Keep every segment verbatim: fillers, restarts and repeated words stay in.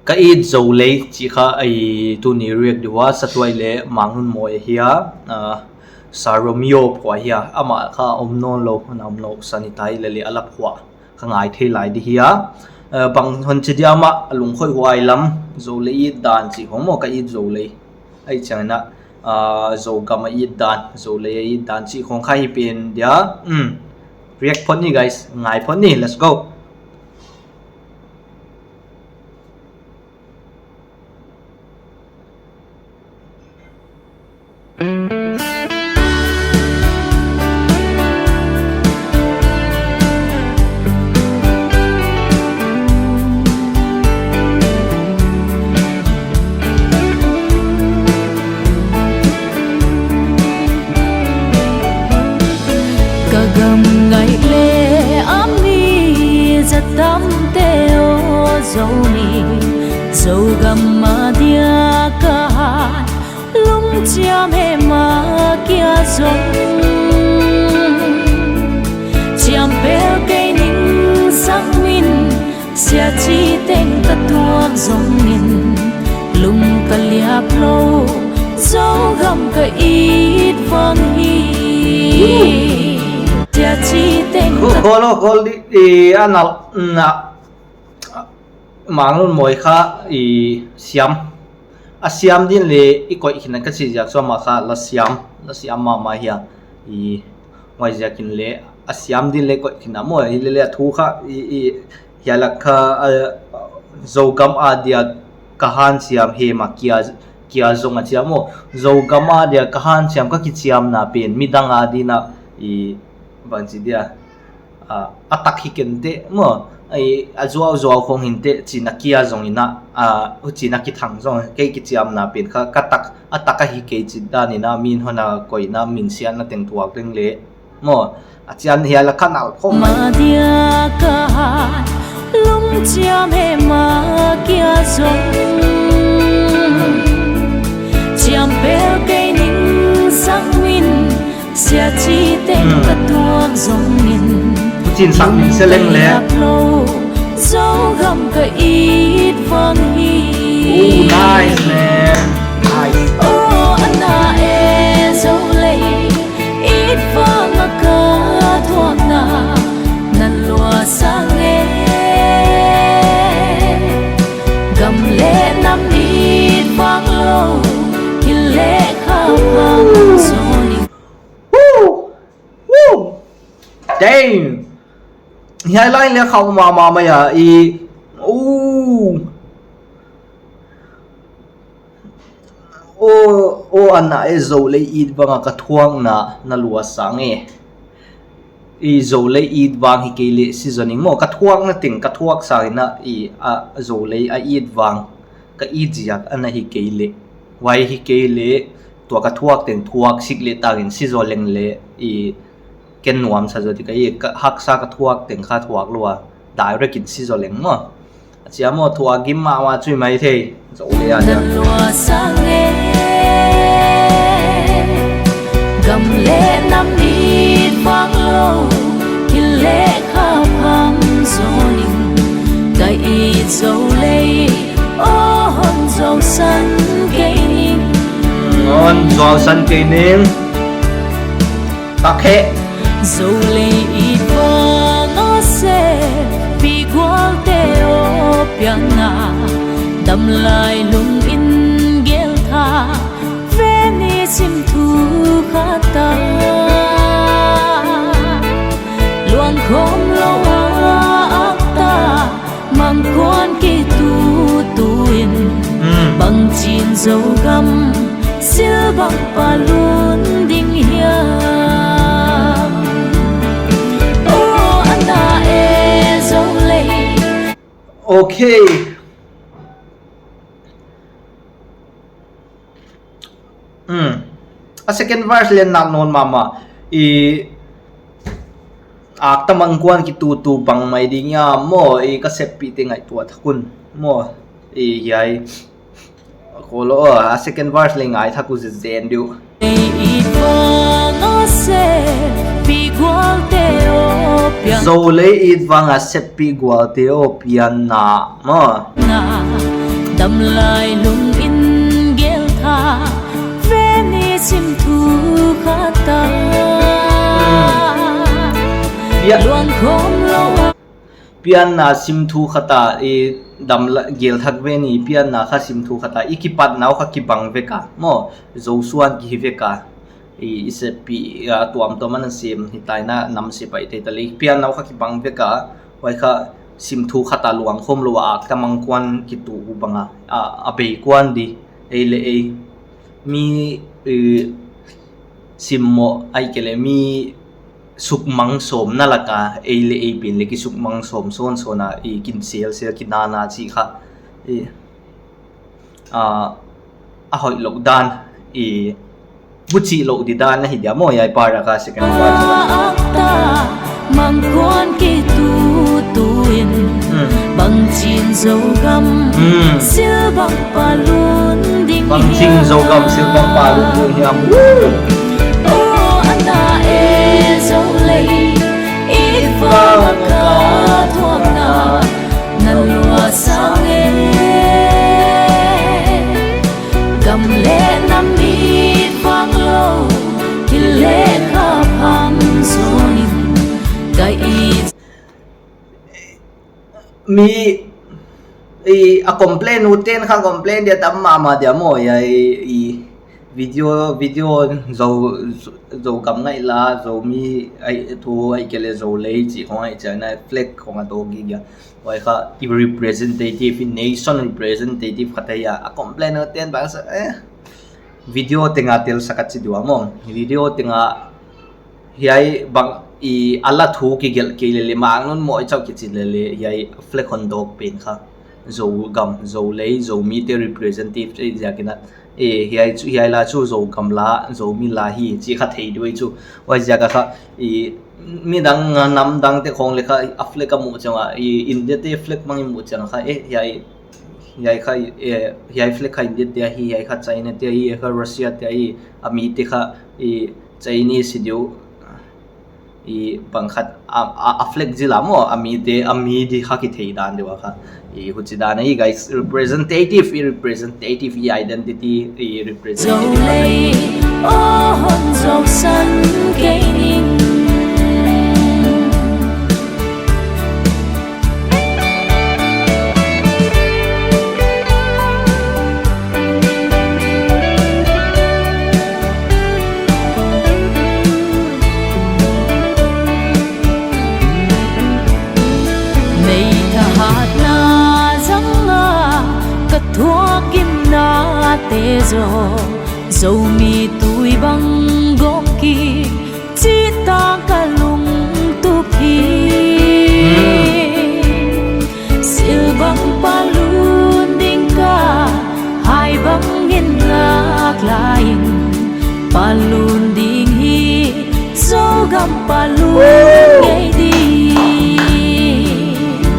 Ka it Zolei chih kha ei tuni react di ua, Satuai leh Mangnunmawi ahi a, ah, Sir Romeo pua ahi a, amah kha om nawn lou, na om lou sani tai lele a lap hua. Ka ngai thei lai di hi a. Eh, bang hon chi dia mah, a lungkhoih huai lam, Zolei it dan chih khong maw, ka it Zolei. Ei chiang in a, ah, Zogam a it dan, Zolei a it dan chih khong kha hi pen dia. Hmm. React phot ni guys, ngai phot ni, let's go. Ka gam ngaih leh a mi za tamte aw Zo ni, Zogam a dia ka hat lungchiam hi mah kia zong. Chiam pel kei ning sak min, sia chi teng ka tuak zong in, lung ka liap lou, Zogam ka it vang hi. Sia chi teng ka Khol, khol, khol di, eh, anal, na. Mangnunmawi kha i siam. A siam din leh i koih khin a ka chih ziak chu amah kha la siam, la siam mahmah hi a. I huai ziakin leh a siam din leh koih khin a maw, i lele a thu kha i, i hiai lak kha, a, Zogam a dia ka hanciam hi mah kia, kia zong a chi a maw. Zogam a dia ka hanciam ka kichiamna pen midang a din a i bang chi dia. A, a tak hi ken teh maw, ai, a zuau zuau khong hin teh, chihna kia zong in a, a, huchi'n a kithang zong, kei kichiamna pen kha, ka tak, a tak ahi kei chih dan in a, min hon a koihna, min siatna teng thuak teng leh maw, a chian hiai lak kha nal khong mai. Ma dia ka hat, lungchiam hi mah kia zong. Chiam pel kei ning sak min, sia chi teng Hmm. ka tuak zong in. Huchi'n sak min se leng leh. Lap lou, Zogam ka it vang hi. Ooh, nice, man. Nice. Oh, ana e Zolei, it vang a ka thuakna, na lua sang e. Gam leh nam it vang lou, i leh kha vang Zo ni. Woo! Woo! Damn! Hiai line leh khauh mahmah mai a i. Ooh! O, o ana e Zolei it vang a ka thuakna na lua sang e. I Zolei it vang hi kei leh si zaw ning maw, ka thuakna teng ka thuak sang in a i a Zolei a it vang. Ka it ziak ana hi kei leh. Huai hi kei leh tua ka thuak teng thuak sik leh tang in si zaw leng leh i ken nuam sa zaw di ka i ka haksa ka thuak teng kha thuak lua. Direct in si zaw leng maw. A chi a maw thuak gim mahmah chu i mai thei. Zolei a dia. Na lua sang e. Gam leh nam it vang lou. Ki leh kha phang Zo ning. Ka it Zolei. Oh, hon zuau san kei ning. Hon zuau san kei ning. Tak he. Zolei it vang a se, pi gualte aw pianna, damlai lung in gel tha, veni sim thu khat a. Luang khawm lou a ak ta, mangkuan ki tutu in, Hmm. bangchi'n Zogam, sil bang palun ding hiam. Oh, ana e Zolei. Okay. Hmm. A second verse leh nak nawn mahmah. I ak ta mangkuan ki tutu bang mai ding hiam maw, i ka seppih te ngaihtuah thak un maw. I hiai. Kolo, a second verse leh ngaithak uh zenzen diu. It vang a seppih gualte aw pian. Zolei it vang a seppih gualte aw pianna maw. Na, Damlai lungin gel thak ve ni sim thu khat a. Hmm. Pia- Luang khawm lou a. Pianna sim thu khat a, i damla-, gel thak ve ni pianna kha sim thu khat a, i kipatna uh kha kibang vek a, maw, Zo suan kihi vek a, i, i seppih, a, tuamtuam ana sem hi tai na, nam sepaih te ta leh, pianna uh kha kibang vek a, huai kha sim thu khat a luang khawm lou a, ak ta mangkuan kitu uh bang a, a, a bei kuan di, ei leh ei, mi, i, simmoh, ahihkeileh mi sukmang sawmna lak a, ei leh ei pen leh kisukmang sawm sawnsawn a, i kin selsel kinana chih kha, i, a, a hoih lou dan, i, buchih lou di dan ahi dia maw, hiai part a kha second part. Mangkuan kitu tuin, hmm, bangchin Zogam, hmm, silbang palun ding hiam. Bangchin Zogam silbang palun ding hiam. Woo! Oh, ana e Zo lei, i vang a ka thuakna na lua sang e. Gam leh nam i vang lou, i leh ka phang zonin, ka i Mi, i, a complain uten kha complain dia tam mahmah dia maw, hiai, i, video, video Zo, Zogam ngaihla, Zomi, ai, thu ahihkeileh Zo lei chih khong ahih chiang a flag khong a dawk gige a. Huai kha, i representative, i nation representative khat ahi a, a complain uten bang sa, eh. Video teng a tel sak a chi dua maw. Video teng a hiai bang i a la thu kigelh kei leh leh, Mangnun maw i chauh kichi leh leh, hiai flag hon dawk pen kha Zogam, Zo lei, Zomite representative te ziakin a, eh, hiai chu, hiai la chu Zogam la, Zomi la hi chih kha thei di uh chu. Huaiziak a kha, i, midang, ah, namdang te khong leh kha a flag a muh chiang a, i, India te flag bang i muh chiang a kha, eh, hiai, hiai kha, eh, hiai flag kha India te ahi, hiai kha China te ahi, hiai kha Russia te ahi, a mite kha, i, Chinese hi di uh, i, bang khat, a, a, a flag zil a maw, a mite, a mi di kha kithei dan di uh a kha. I, huchi dan ahi, guys, representative, i representative, i identity, i representative. Zo lei, oh, hon zou san kei ning. Mei thahatna zang a ka thuak gimna te zaw, Zomi tui bang gawp kik chih tang ka lungtup hi. Hmm. Silbang palun ding ka, hai bangin ngak lai in, palun ding hi, Zogam palun ngei di.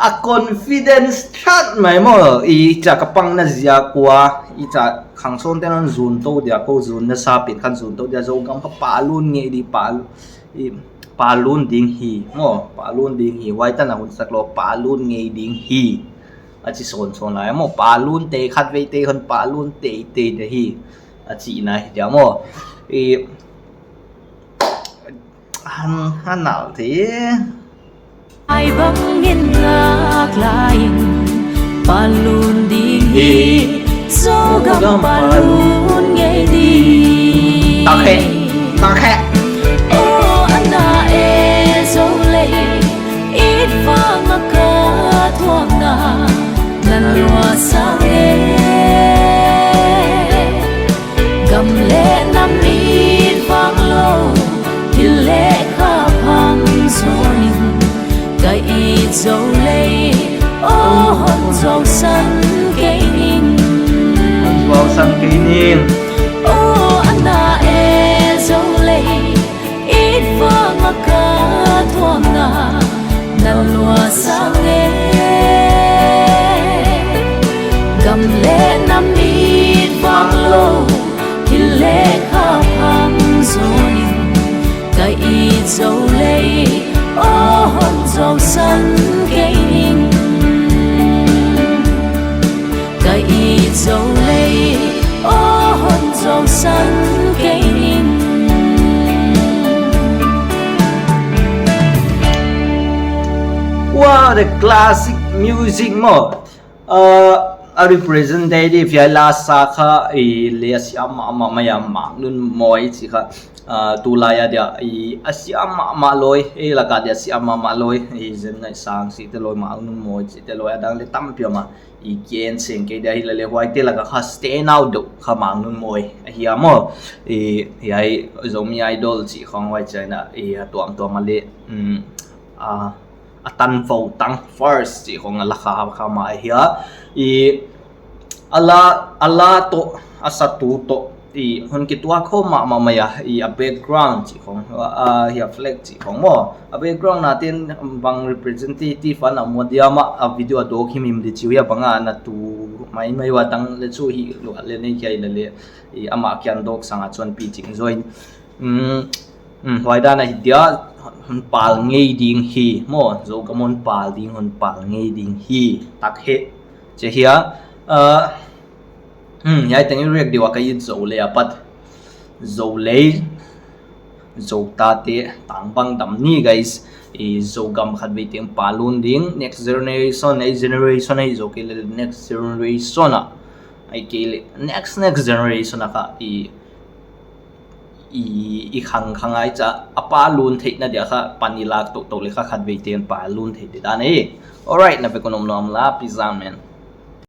A confidence that mai maw, i cha ka pangna ziak ua, i cha khangsawn ten hon zun tou dia, kou zunna sa pen khan zun tou dia, Zogam kha palun ngei di, pal-, i, palun ding hi, maw, palun ding hi, huai tan a hun sak lou, palun ngei ding hi. A chi sawnsawn lai, maw, palun te khat vei te hon palun teitei di hi. A chihna hi dia maw. I, han, han nal thei. Ai bangin ngak lai in, palun ding hi, Zogam palun ngei di. Tak he, tak he. Oh, ana e Zo lei, i vang a ka thuakna na lua sang e. Gam leh nam i vang lou, i leh ka phang zonin, ka i Zo lei, oh, hon zou san kei ning. Hon zou san kei ning. Oh, ana e Zo lei, i vang a ka thuakna na lua sang e. Gam leh nam i vang lou, i leh ka phang zonin, ka i Zo lei, oh, hon zou san kei ning. Ka i Classic music maw. Uh, a representative hiai lasa kha i le a siam mahmah mai a, Mangnunmawi chih kha. Uh, tulai a dia i a siam mahmah loi, ei laka dia siam mahmah loi, i Zengaihsang chihte loi, Mangnunmawi chihte loi, a dang le tampi om a. I ken seng kei dia hi lele, huaite laka kha stand out deuh kha Mangnunmawi ahi a maw. I, hiai Zomi Idol chih khong huai chiang a, i a tuamtuam a le, um, a, a tan vo tang first chih khong a la kha, kha mah ahi a. I a la, a la toh, a satu toh, i hun kituak khawm mahmah mai a, i a background chih khong, a, a, hi a flag chih khong maw. A background na ten bang representative ana maw dia mah, a video a dawk himhim di chih uh hia bang a na tu maimai ua, dang le chu hi lua le nei kia i lele, i amah kiang dawk sang a chuan pi ching zaw in. Um, um, huai dan ahi dia, hun pal ngei ding hi maw, Zogam hun pal ding, hun pal ngei ding hi, tak he. Che hia, uh, hmm, hiai teng i react di ua ka i Zolei apat. Zolei, Zotate, tang bang dam ni guys. I Zogam khatvei teng pal lun ding, next generation, ei generation ei zo kei le next generation a. Ei kei le next, next generation a kha i i, i khang khang ai cha, a pal lun theihna dia kha pan i lak toh toh le kha khatvei teng pal lun thei di dan e. Alright, na vek un om nuam la, peace out, man.